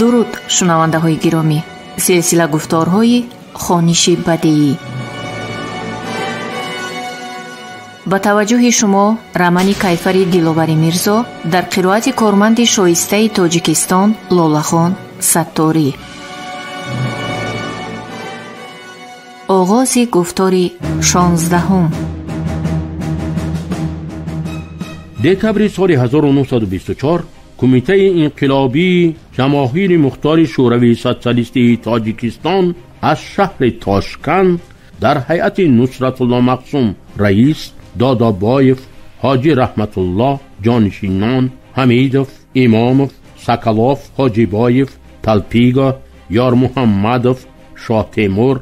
Дуруд, шунавандаҳои гиромӣ. Силсила гуфторҳои хониши бадеӣ. Ба таваҷҷӯҳи шумо романи Кайфари Диловари Мирзо дар қироати корманди шоистаи Тоҷикистон Лолахон Сатторӣ. Оғози гуфтори 16. Декабри соли 1924 Кумитаи инқилобии Ҷамоҳири Мухтори Шӯравии Социалистии Тоҷикистон аз шаҳри Тошканд дар ҳайати Нусратулло Мақсум раис, Додобоев, Ҳоҷи Раҳматулло ҷонишинон, Ҳамидов, Имомов, Соколов, Ҳоҷибоев, Талпига, Ёрмуҳаммадов, Шоҳтемур,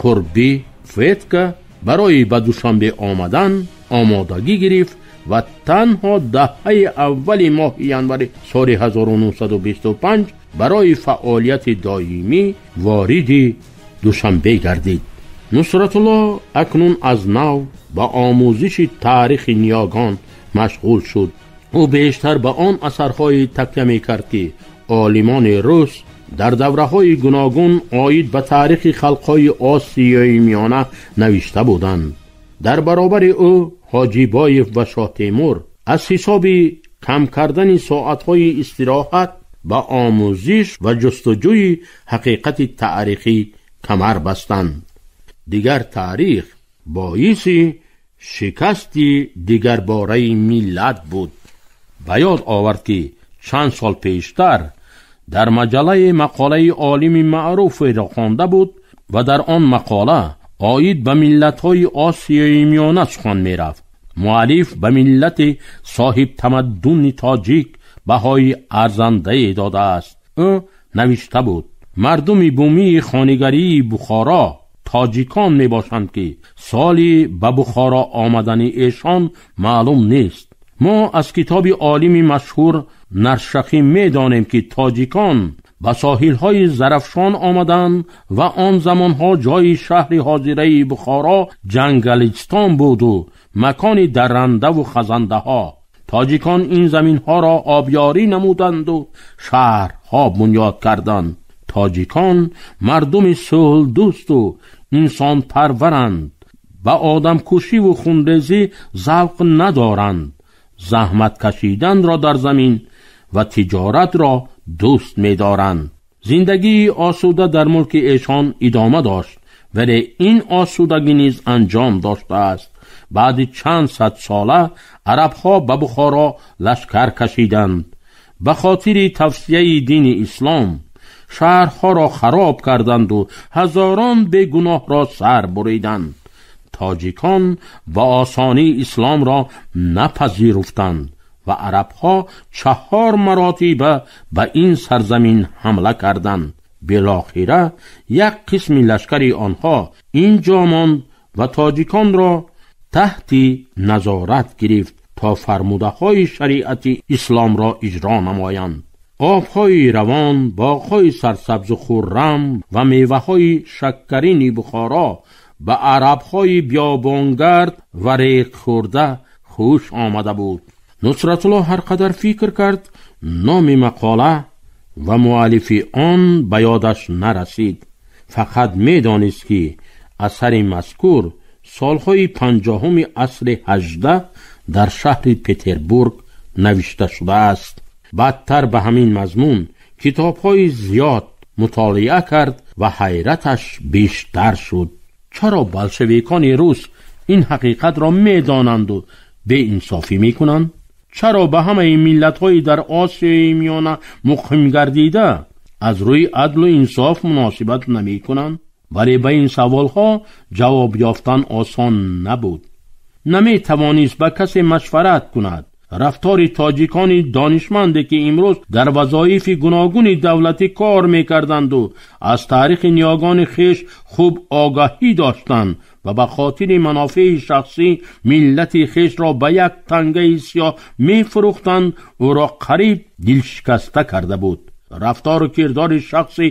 Қурбӣ, Фетка барои ба Душанбе омадан омодагӣ гирифт ва танҳо даҳаи аввали моҳи январи соли 1925 барои фаъолияти доимӣ вориди Душанбе гардид. Нусратулло акнун аз нав ба омӯзиши таърихи ниёгон машғул шуд. Ӯ бештар ба он асарҳое такя мекард, ки олимони рус дар давраҳои гуногун оид ба таърихи халқҳои Осиёи Миёна навишта буданд. Дар баробари ӯ Ҳоҷибоев ва Шоҳтемур аз ҳисоби кам кардани соатҳои истироҳат ба омӯзиш ва ҷустуҷӯи ҳақиқати таърихӣ камар бастанд. Дигар таърих боиси шикасти дигарбораи миллат буд. Ба ёд овард, ки чанд сол пештар дар маҷаллаи мақолаи олими маъруферо хонда буд ва дар он мақола оид ба миллатҳои Осиёи Миёна сухан мерафт. Муаллиф ба миллати соҳибтамаддуни тоҷик баҳои арзандае додааст. Ӯ навишта буд: мардуми бумии хонигарии Бухоро тоҷикон мебошанд, ки соли ба Бухоро омадани эшон маълум нест. Мо аз китоби олими машҳур Наршахӣ медонем, ки тоҷикон ба соҳилҳои Зарафшон омаданд ва он замонҳо ҷои шаҳри ҳозираи Бухоро ҷангалистон буду макони даррандаву хазандаҳо. Тоҷикон ин заминҳоро обёрӣ намуданду шаҳрҳо бунёд карданд. Тоҷикон мардуми сулҳдӯсту инсонпарваранд, ба одамкушиву хунрезӣ завқ надоранд, заҳмат кашиданро дар замин ва тиҷоратро дӯст медоранд. Зиндагии осуда дар мулки эшон идома дошт, вале ин осудагӣ низ анҷом доштааст. Баъди чанд сад сола арабҳо ба Бухоро лашкар кашиданд. Ба хотири тавсияи дини ислом шаҳрҳоро хароб карданду ҳазорон бегуноҳро сар буриданд. Тоҷикон ба осонӣ исломро напазируфтанд ва арабҳо 4 маротиба ба ин сарзамин ҳамла карданд. Билохира як қисми лашкари онҳо ин ҷо монд ва тоҷиконро таҳти назорат гирифт то фармудаҳои шариати исломро иҷро намоянд. Обҳои равон, боғҳои сарсабзу хуррам ва меваҳои шаккарини Бухоро ба арабҳои биёбонгард ва реқхӯрда хуш омада буд. Нусратулло ҳар қадар фикр кард, номи мақола ва муаллифи он ба ёдаш нарасид. Фақат медонист, ки асари мазкур солҳои 50-уми асри 18 дар шаҳри Петербург навишта шудааст. Баъдтар ба ҳамин мазмун китобҳои зиёд мутолиа кард ва ҳайраташ бештар шуд. Чаро болшевикони рус ин ҳақиқатро медонанду беинсофӣ мекунанд? Чаро ба ҳамаи миллатҳои дар Осиёи Миёна муқим гардида аз рӯи адлу инсоф муносибат намекунанд? Вале ба ин саволҳо ҷавоб ёфтан осон набуд. Наметавонист ба касе машварат кунад. Рафтори тоҷикони донишманде, ки имрӯз дар вазоифи гуногуни давлатӣ кор мекарданду аз таърихи ниёгони хеш хуб огаҳӣ доштанд ва ба хотири манофеи шахсӣ миллати хешро ба як тангаи сиёҳ мефурӯхтанд, ӯро қариб дилшикаста карда буд. Рафтору кирдори шахси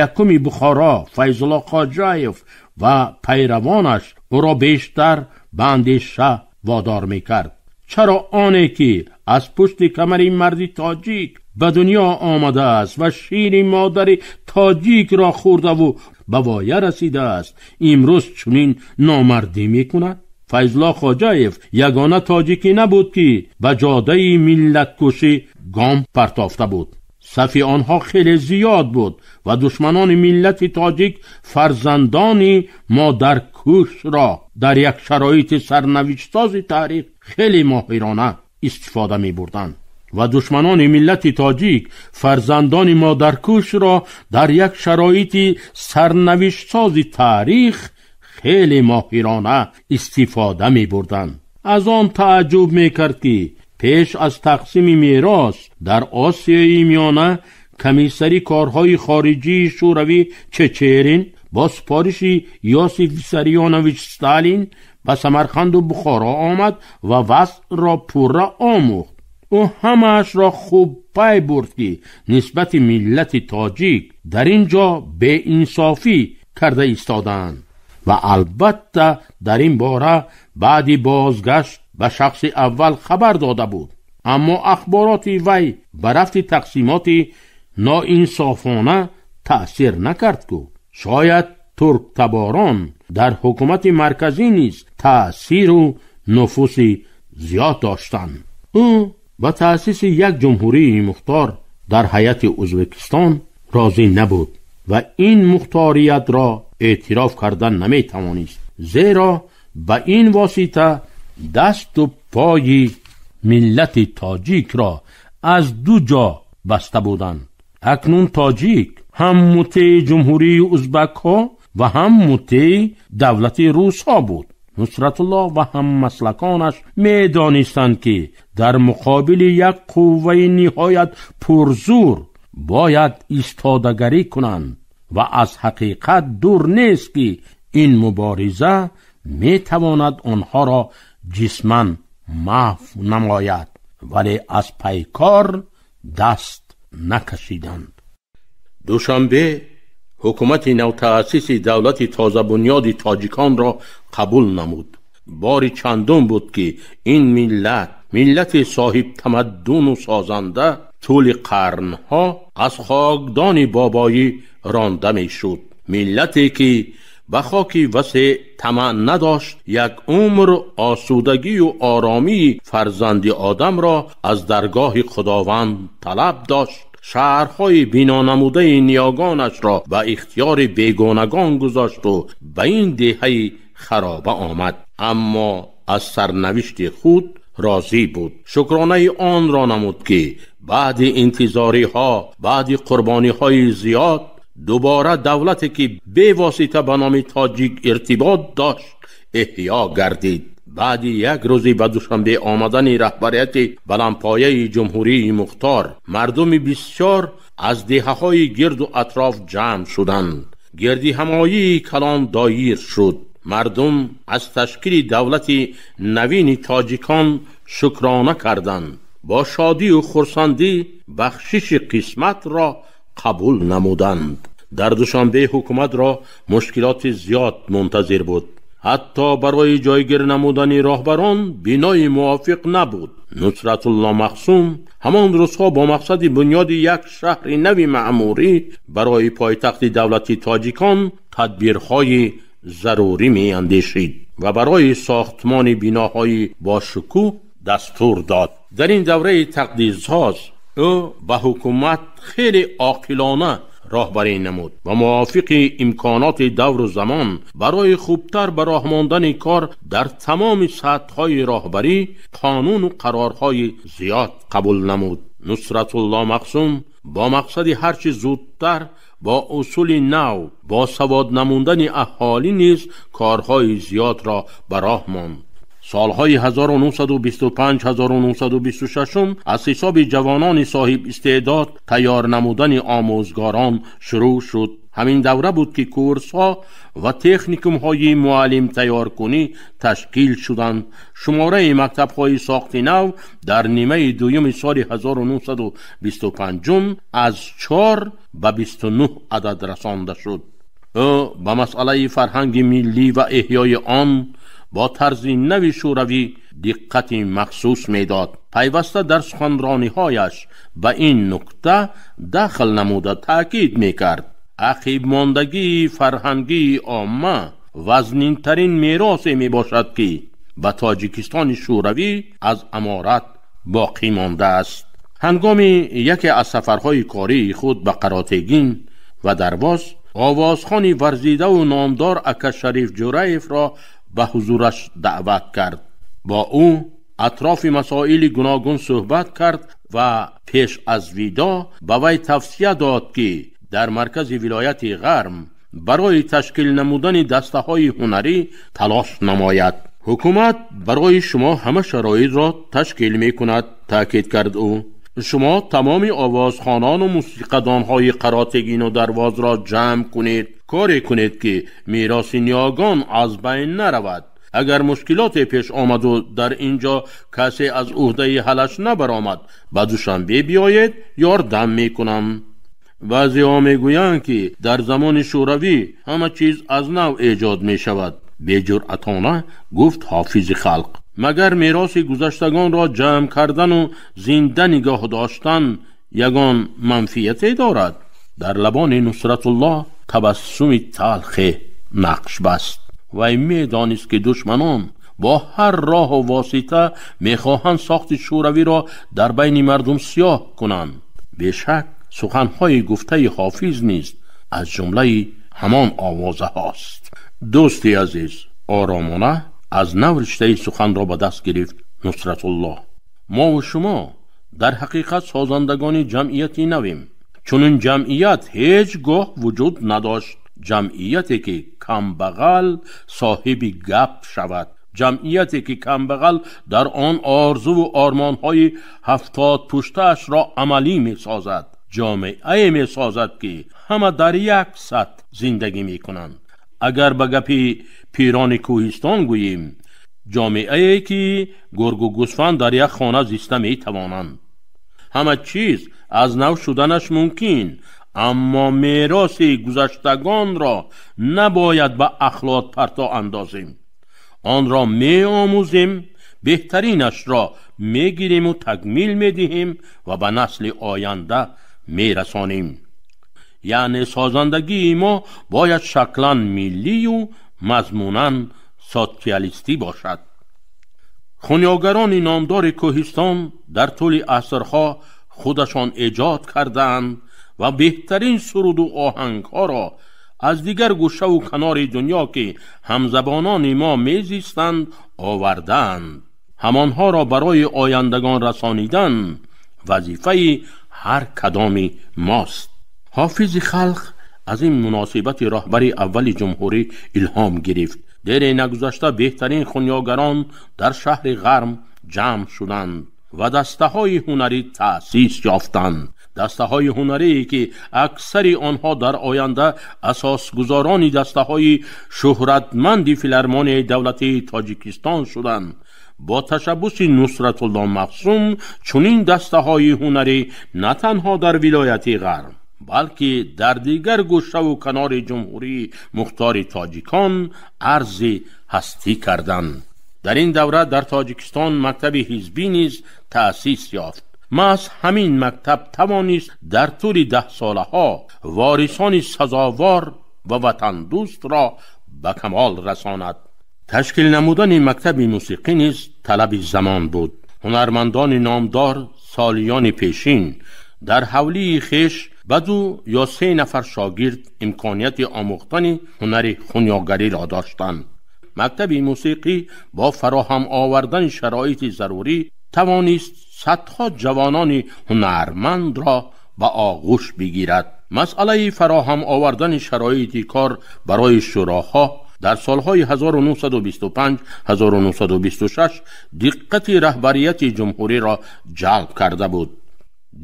якуми Бухоро Файзулло Хоҷаев ва пайравонаш ӯро бештар ба андеша водор мекард. Чаро оне ки аз пушти камари марди тоҷик ба дунё омадааст ва шири модари тоҷикро хӯрдаву ба воя расидааст, имрӯз чунин номардӣ мекунад? Файзулло Хоҷаев ягона тоҷикӣ набуд, ки ба ҷодаи миллаткушӣ гом партофта буд. Сафи онҳо хеле зиёд буд ва душманони миллати тоҷик фарзандони модаркушро дар як шароити сарнавиштсози таърих хеле моҳирона истифода мебурданд. Ва душманони миллати тоҷик фарзандони модаркушро дар як шароити сарнавиштсози таърих хеле моҳирона истифода мебурданд. Аз он тааҷҷуб мекард, ки пеш аз тақсими мерос дар Осиёи Миёна комиссари корҳои хориҷии Шӯравӣ Чечерин бо супориши Иосиф Виссарионович Сталин ба Самарқанду Бухоро омад ва вазъро пурра омӯхт. Ӯ ҳамаашро хуб пай бурд, ки нисбати миллати тоҷик дар ин ҷо беинсофӣ карда истодаанд ва албатта дар ин бора баъди бозгашт ба шахси аввал хабар дода буд. Аммо ахбороти вай ба рафти тақсимоти ноинсофона таъсир накард ку. Шояд турктаборон дар ҳукумати марказӣ низ таъсиру нуфуси зиёд доштанд. Ӯ ба таъсиси як ҷумҳурии мухтор дар ҳайати Ӯзбекистон розӣ набуд ва ин мухториятро эътироф кардан наметавонист, зеро ба ин восита дасту пои миллати тоҷикро аз ду ҷо баста буданд. Акнун тоҷик ҳам мутеи ҷумҳурии узбакҳо ва ҳам мутеи давлати русҳо буд. Нусратулло ва ҳаммаслаконаш медонистанд, ки дар муқобили як қувваи ниҳоят пурзур бояд истодагарӣ кунанд ва аз ҳақиқат дур нест, ки ин мубориза метавонад онҳоро ҷисман маҳв намояд, вале аз пайкор даст накашиданд. Душанбе ҳукумати навтаъсиси давлати тозабунёди тоҷиконро қабул намуд. Бори чандум буд, ки ин миллат, миллати соҳибтамаддуну созанда, тӯли қарнҳо аз хокдони бобоӣ ронда мешуд. Миллате ки ба хоки васеъ тамаъ надошт, як умр осудагию оромии фарзанди одамро аз даргоҳи Худованд талаб дошт, шаҳрҳои бинонамудаи ниёгонашро ба ихтиёри бегонагон гузошту ба ин деҳаи хароба омад. Аммо аз сарнавишти худ розӣ буд. Шукронаи онро намуд, ки баъди интизориҳо, баъди қурбониҳои зиёд дубора давлате ки бевосита ба номи тоҷик иртибот дошт эҳё гардид. Баъди як рӯзи ба Душанбе омадани раҳбарияти баландпояи ҷумҳурии мухтор, мардуми бисёр аз деҳаҳои гирду атроф ҷамъ шуданд. Гирдиҳамоии калон доир шуд. Мардум аз ташкили давлати навини тоҷикон шукрона карданд. Бо шодию хурсандӣ бахшиши қисматро қабул намуданд. Дар Душанбе ҳукуматро мушкилоти зиёд мунтазир буд. Ҳатто барои ҷойгир намудани роҳбарон бинои мувофиқ набуд. Нусратулло Махсум ҳамон рӯзҳо бо мақсади бунёди як шаҳри нави маъмурӣ барои пойтахти давлати тоҷикон тадбирҳои зарурӣ меандешид ва барои сохтмони биноҳои бошукӯҳ дастур дод. Дар ин давраи тақдирсоз ӯ ба ҳукумат хеле оқилона роҳбарӣ намуд ва мувофиқи имконоти давру замон барои хубтар ба роҳ мондани кор дар тамоми сатҳҳои роҳбарӣ қонуну қарорҳои зиёд қабул намуд. Нусратулло Махсум бо мақсади ҳарчи зудтар бо усули нав бо савод намудани аҳолӣ низ корҳои зиёдро ба роҳ монд. Солҳои 1925-1926 аз ҳисоби ҷавонони соҳиб истеъдод тайёр намудани омӯзгорон шурӯъ шуд. Ҳамин давра буд, ки курсҳо ва техникумҳои муаллим тайёркунӣ ташкил шуданд. Шумораи мактабҳои сохти нав дар нимаи дуюми соли 1925 аз 4 ба 29 адад расонда шуд. Ӯ ба масъалаи фарҳанги миллӣ ва эҳёи он бо тарзи нави шӯравӣ диққати махсус медод. пайваста дар суханрониҳояш ба ин нукта дахл намуда таъкид мекард: ақибмондагии фарҳангии омма вазнинтарин меросе мебошад, ки ба Тоҷикистони Шӯравӣ аз аморат боқӣ мондааст. Ҳангоми яке аз сафарҳои кории худ ба Қаротегин ва Дарвоз овозхони варзидаву номдор ака Шариф Ҷураевро ба ҳузураш даъват кард. Бо ӯ атрофи масоили гуногун суҳбат кард ва пеш аз видоъ ба вай тавсия дод, ки дар маркази вилояти Ғарм барои ташкил намудани дастаҳои ҳунарӣ талош намояд. Ҳукумат барои шумо ҳама шароитро ташкил мекунад, таъкид кард ӯ. Шумо тамоми овозхонону мусиқадонҳои Қаротегину Дарвозро ҷамъ кунед, коре кунед, ки мероси ниёгон аз байн наравад. Агар мушкилоте пеш омаду дар ин ҷо касе аз ӯҳдаи ҳалаш набаромад, ба Душанбе биёед, ёрдам мекунам. Баъзеҳо мегӯянд, ки дар замони Шӯравӣ ҳама чиз аз нав эҷод мешавад, беҷуръатона гуфт ҳофизи халқ. Магар мероси гузаштагонро ҷамъ кардану зинда нигоҳ доштан ягон манфиате дорад? Дар лабони Нусратуллоҳ табассуми талхе нақш баст. Вай медонист, ки душманон бо ҳар роҳу восита мехоҳанд сохти шӯравиро дар байни мардум сиёҳ кунанд. Бешак, суханҳои гуфтаи ҳофиз низ аз ҷумлаи ҳамон овозаҳост. Дӯсти азиз, оромона аз нав риштаи суханро ба даст гирифт Нусратуллоҳ. Мову шумо дар ҳақиқат созандагони ҷамъияти навем. Чунин ҷамъият ҳеҷ гоҳ вуҷуд надошт. Ҷамъияте, ки камбағал соҳиби гап шавад, ҷамъияте, ки камбағал дар он орзуву ормонҳои 70 пуштаашро амалӣ месозад, ҷомеае месозад, ки ҳама дар як сатҳ зиндагӣ мекунанд. Агар ба гапи пирони кӯҳистон гӯем, ҷомеае, ки гургу гӯсфанд дар як хона зиста метавонанд. Ҳама чиз аз нав шуданаш мумкин, аммо мероси гузаштагонро набояд ба ахлот парто андозем. Онро меомӯзем, беҳтаринашро мегириму такмил медиҳем ва ба насли оянда мерасонем. Яъне созандагии мо бояд шаклан миллию мазмунан социалистӣ бошад. Хунёгарони номдори кӯҳистон дар тӯли асрҳо худашон эҷод кардаанд ва беҳтарин суруду оҳангҳоро аз дигар гӯшаву канори дунё, ки ҳамзабонони мо мезистанд, овардаанд. Ҳамонҳоро барои ояндагон расонидан вазифаи ҳар кадоми мост. Ҳофизи халқ аз ин муносибати роҳбари аввали ҷумҳурӣ илҳом гирифт. Дере нагузашта беҳтарин хунёгарон дар шаҳри Ғарм ҷамъ шуданд ва дастаҳои ҳунарӣ таъсис ёфтанд. Дастаҳои ҳунарие, ки аксари онҳо дар оянда асосгузорони дастаҳои шӯҳратманди филармонияи давлатии Тоҷикистон шуданд. Бо ташаббуси Нусратулло Мақсум чунин дастаҳои ҳунарӣ на танҳо дар вилояти Ғарм, балки дар дигар гӯшаву канори ҷумҳурии мухтори тоҷикон арзи ҳастӣ карданд. Дар ин давра дар Тоҷикистон мактаби ҳизбӣ низ таъсис ёфт. Маҳз ҳамин мактаб тавонист дар тӯли 10 солаҳо ворисони сазовор ва ватандӯстро ба камол расонад. Ташкил намудани мактаби мусиқӣ низ талаби замон буд. Ҳунармандони номдор солиёни пешин дар ҳавлии хеш ба 2 ё 3 нафар шогирд имконияти омӯхтани ҳунари хунёгариро доштанд. Мактаби мусиқӣ бо фароҳам овардани шароити зарурӣ тавонист садҳо ҷавонони ҳунармандро ба оғӯш бигирад. Масъалаи фароҳам овардани шароити кор барои шӯроҳо дар солҳои 1925-1926 диққати раҳбарияти ҷумҳуриро ҷалб карда буд.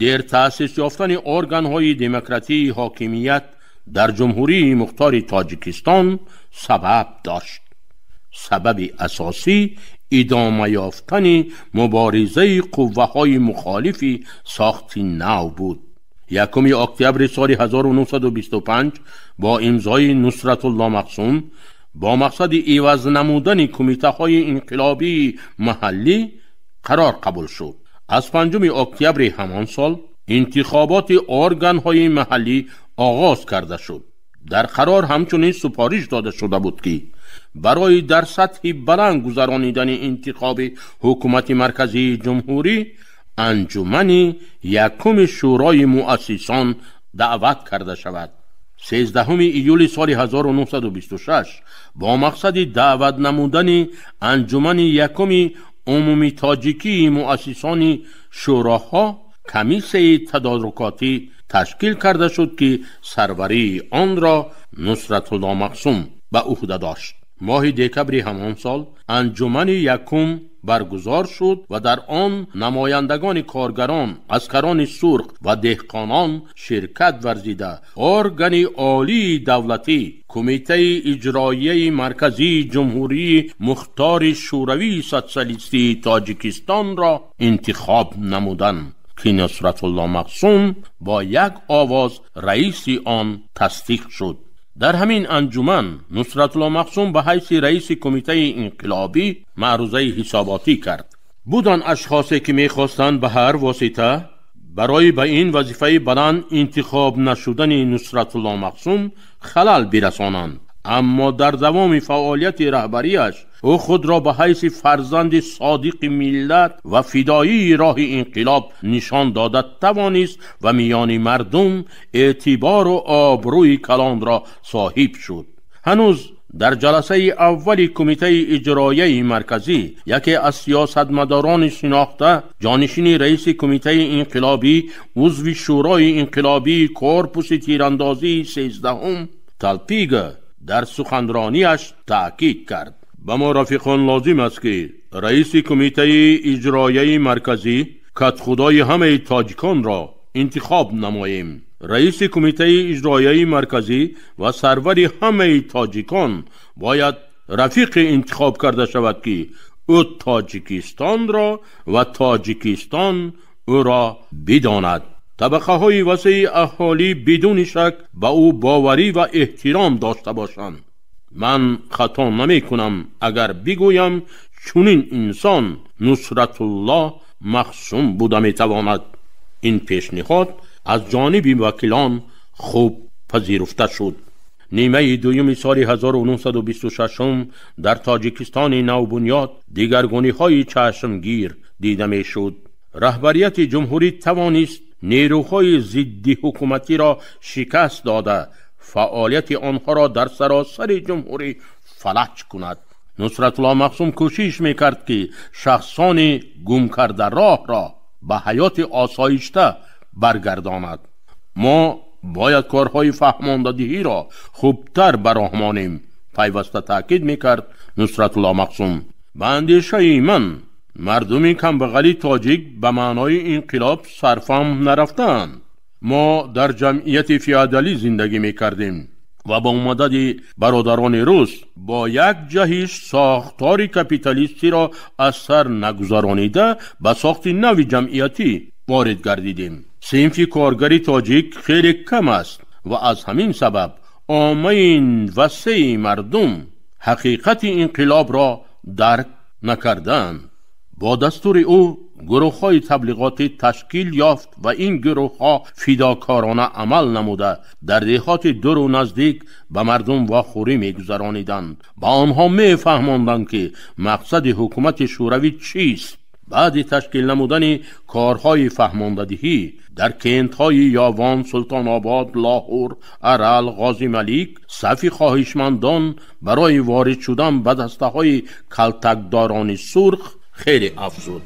Дер таъсис ёфтани органҳои демократии ҳокимият дар ҷумҳурии мухтори Тоҷикистон сабаб дошт. Сабаби асосӣ идома ёфтани муборизаи қувваҳои мухолифи сохти нав буд. 1 октябри соли 1925 бо имзои Нусратулло Мақсум бо мақсади иваз намудани кумитаҳои инқилобии маҳаллӣ қарор қабул шуд. Аз 5 октябри ҳамон сол интихоботи органҳои маҳаллӣ оғоз карда шуд. Дар қарор ҳамчунин супориш дода шуда буд, ки барои дар сатҳи баланд гузаронидани интихоби ҳукумати марказии ҷумҳурӣ анҷумани якуми шӯрои муассисон даъват карда шавад. 13 июли соли 1926 бо мақсади даъват намудани анҷумани якуми умумитоҷикии муассисони шӯроҳо комиссияи тадорукотӣ ташкил карда шуд, ки сарварии онро Нусратулло Мақсум ба ӯҳда дошт. Моҳи декабри ҳамон сол анҷумани якум баргузор шуд ва дар он намояндагони коргарон, аскарони сурх ва деҳқонон ширкат варзида органи олии давлатӣ, Кумитаи иҷроияи марказии Ҷумҳурии Мухтори Шӯравии Социалистии Тоҷикистонро интихоб намуданд, ки Нусратулло Мақсум бо як овоз раиси он тасдиқ шуд. Дар ҳамин анҷуман Нусратулло Мақсум ба ҳайси раиси кумитаи инқилобӣ маърузаи ҳисоботӣ кард. Буданд ашхосе, ки мехостанд ба ҳар восита барои ба ин вазифаи баланд интихоб нашудани Нусратулло Мақсум халал бирасонанд. Аммо дар давоми фаъолияти раҳбарияш ӯ худро ба ҳайси фарзанди содиқи миллат ва фидоии роҳи инқилоб нишон дода тавонист ва миёни мардум эътибору обрӯи калонро соҳиб шуд. Ҳанӯз дар ҷаласаи аввали кумитаи иҷроияи марказӣ яке аз сиёсатмадорони шинохта, ҷонишини раиси кумитаи инқилобӣ, узви шӯрои инқилобии корпуси тирандозии 13 Талпига дар суханронияш таъкид кард: ба мо рафиқон лозим аст, ки раиси кумитаи иҷроияи марказӣ катхудои ҳамаи тоҷиконро интихоб намоем. Раиси кумитаи иҷроияи марказӣ ва сарвари ҳамаи тоҷикон бояд рафиқе интихоб карда шавад, ки ӯ Тоҷикистонро ва Тоҷикистон ӯро бидонад. Табақаҳои васеи аҳолӣ бидуни шак ба ӯ боварӣ ва эҳтиром дошта бошанд. Ман хато намекунам агар бигӯям чунин инсон Нусратулло Мақсум буда метавонад. Ин пешниҳод аз ҷониби вакилон хуб пазируфта шуд. Нимаи дуюми соли 1926 дар Тоҷикистони навбунёд дигаргуниҳои чашмгир дида мешуд. Раҳбарияти ҷумҳурӣ тавонист нерӯҳои зидди ҳукуматиро шикаст дода, фаъолияти онҳоро дар саросари ҷумҳурӣ фалаҷ кунад. Нусратулло Мақсум кӯшиш мекард, ки шахсони гум карда роҳро ба ҳаёти осоишта баргардонад. Мо бояд корҳои фаҳмондадиҳиро хубтар ба роҳ монем, пайваста таъкид мекард Нусратулло Мақсум. Ба андешаи ман мардуми камбағали тоҷик ба маънои инқилоб сарфаҳм нарафтаанд. Мо дар ҷамъияти феодалӣ зиндагӣ мекардем ва бо мадади бародарони рус бо як ҷаҳиш сохтори капиталистиро аз сар нагузаронида ба сохти нави ҷамъиятӣ ворид гардидем. Синфи коргари тоҷик хеле кам аст ва аз ҳамин сабаб оммаи васеи мардум ҳақиқати инқилобро дарк накардаанд. Бо дастури ӯ гурӯҳҳои таблиғотӣ ташкил ёфт ва ин гурӯҳҳо фидокорона амал намуда дар деҳоти дуру наздик ба мардум вохӯрӣ мегузарониданд. Ба онҳо мефаҳмонданд, ки мақсади ҳукумати шӯравӣ чист. Баъди ташкил намудани корҳои фаҳмондадиҳӣ дар кентҳои Ёвон, Султонобод, Лоҳур, Арал, Ғозималик сафи хоҳишмандон барои ворид шудан ба дастаҳои калтакдорони сурх хеле афзуд.